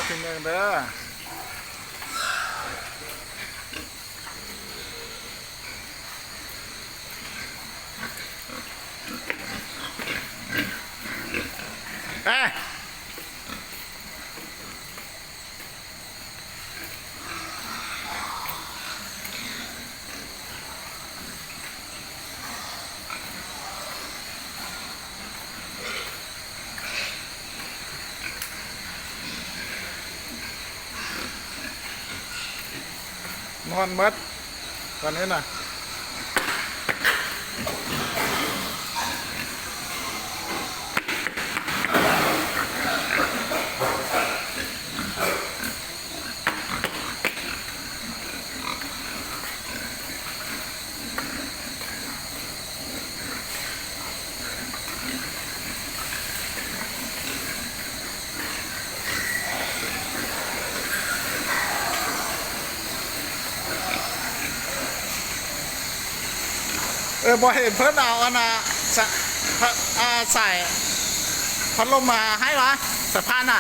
ທີໜຶ່ງເດີ. ນອນໝົດຕອນນີ້ນະ. ເອີ ບໍ່ເຫັນເພິ່ນເອົາອັນນ່າ ສະ ອາ ສາຍພັດລົມມາໃຫ້ວະ ສະພານນະ.